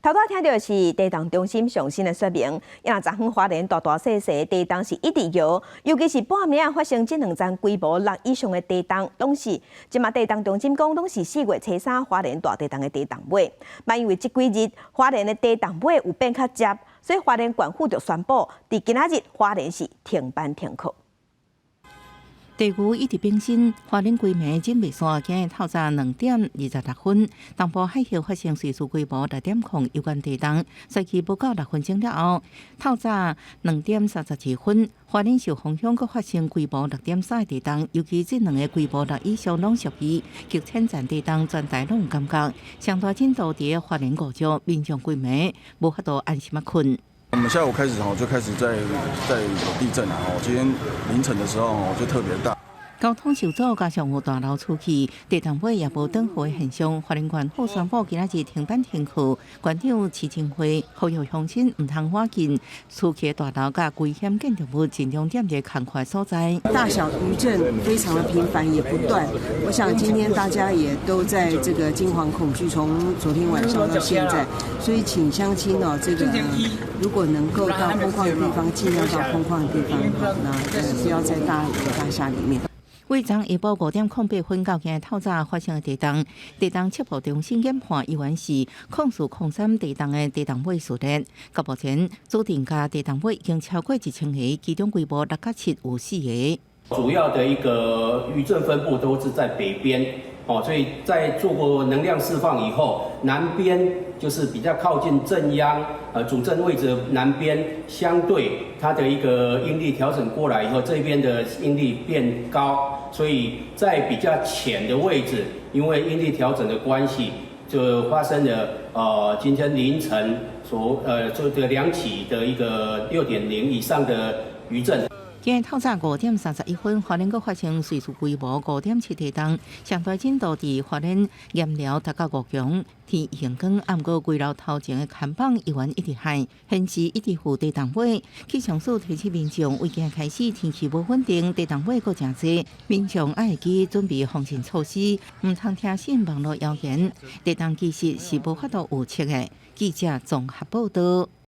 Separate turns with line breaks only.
頭拄聽著是地動中心上新的說明，因為昨昏花蓮大大細細地動是一直搖，尤其是半暝仔發生這兩陣規模六以上的地動，攏是這馬地動中心講，攏是4月初3花蓮大地動的地動尾。嘛因為這幾日花蓮的地動尾有變較捷，所以花蓮縣府就宣布，佇今仔日花蓮是停班停課。
地牛一直變身，花蓮規暝準備煞，今日透早2點26分，東部海域發生臥數規模6.0有關地動，衰去無夠6分鐘了後，透早2點32分，花蓮壽豐鄉閣發生規模6.3的地動，尤其這兩個規模六以上攏屬於極淺層地動，全台攏有感覺。上大震度佇花蓮五石，民眾規暝無法度安心仔睏。
我們下午開始吼就開始在有地震啦，吼，今天凌晨的時候吼就特別大。
交通受阻，加上有大樓出去，地動尾也無轉雨的現象。花蓮縣府宣布今仔日停班停課，縣長徐清輝呼籲鄉親毋通倚近出去大樓佮危險建築物，盡量踮佇空曠所在。
大小餘震非常的頻繁，也不斷。我想今天大家也都在這個驚惶恐懼，從昨天晚上到現在，所以請鄉親哦，這個如果能夠到空曠的地方，盡量到空曠的地方，那不要在大樓大廈裡面。
為昨下晡5點08分到今日透早發生的地動，地動測報中心研判依然是0403地動的地動尾序列。到目前，主震佮地動尾已經超過1000個，其中規模6佮7有四個。
主要的一個餘震分布都是在北邊，哦，所以在做過能量釋放以後，南邊就是比較靠近震央，主震位置南邊，相對它的一個應力調整過來以後，這邊的應力變高，所以在比較淺的位置，因為應力調整的關係，就發生了今天凌晨所做這兩起的一個6.0以上的餘震。
今日透早5點31分，花蓮閣發生臥數規模5.7地動，上大震度佇花蓮鹽寮達到5強，天已經光，毋過規樓頭前的看板依然一直響，顯示一直有地動尾。氣象署提醒民眾，為今日開始天氣無穩定，地動尾閣誠濟，民眾愛會記準備防震措施，毋通聽信網路謠言。地動其實是無法度預測的。記者綜合報道。